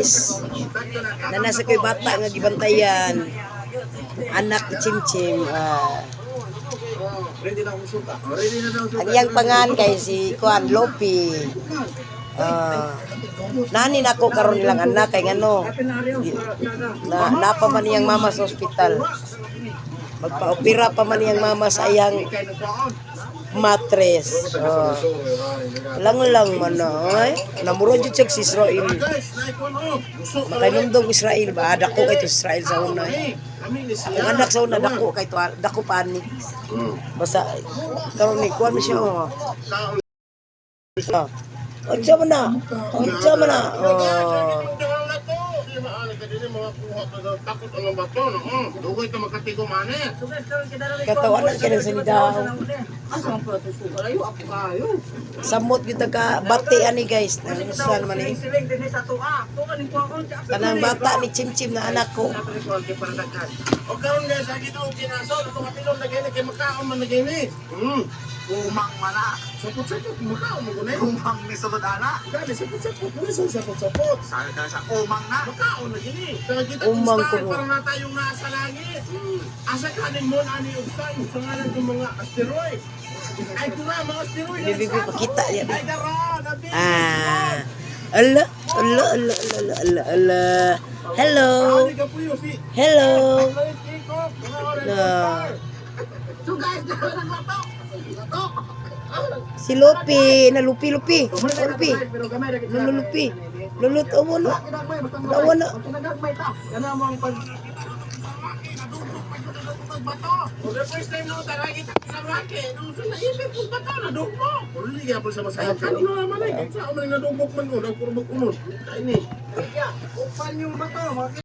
Guys. Naa na ko'y bata nga gibantayan. Anak ni Chimchim. Ah. Ready na akong suka. Ready na daw. Ang iyang pangan kay si Kuan Lopi. Ah. Nani nako karon nilang anak kay ngano. Na napa man niyang mama sa ospital. Magpa-opera pa man niyang mama sa iyang matres. Oh. Lang lang man ay. Namuro jud siya si Israel. Guys, naikon oh. Gusto Makainumdong Israel ba? Dako kay to Israel sa una, eh. Kami ni Ang anak sa una dako kay to, dako pa ni. Basta karon ni kuan mo siya, oh. Oh. Unsa man na? Unsa man na? Oh. Takot ang bato, no? Dugay ta makatigo man eh. Katawanan ka ng sanidaw. Samot kita ka bati ani, guys. Nangsa naman eh. Kanang bata ni Chimchim na anak ko. O karon guys, agi do kinaso, ato kapilon na gini kay makaon man na gini. Umang mana. Sapot-sapot makaon man guni. Umang ni sulod ana. Dali sapot-sapot, muna sa sapot-sapot. Sabi ka sa umang na. Makaon na gini. Sa kita Umang kung kuno. para na tayong nasa langit. Asa kanin mo na ni ugsan sa ngalan ng mga asteroid. Ay kuna mga asteroid. Bibi, bibi, pakita niya. Ay dara, nabi. Ah. Ala, ala, ala, ala, ala, ala. Hello. Ani ka puyo si Hello. Na. So guys, dara ng lato. Lato. Si Lupi, na Lupi, Lupi. Lupi. Lulu Lupi. Lulut oh no. Nawa na. Kana mo ang pag For the first time no, tara kita sa Rocky. Nung sa naisip kong bato, nadugmok. Uli gyapon sa masaya. Kanino naman eh. Sa man nadugmok man ko, nagkurbog unod. Kaini. Upan yung bato.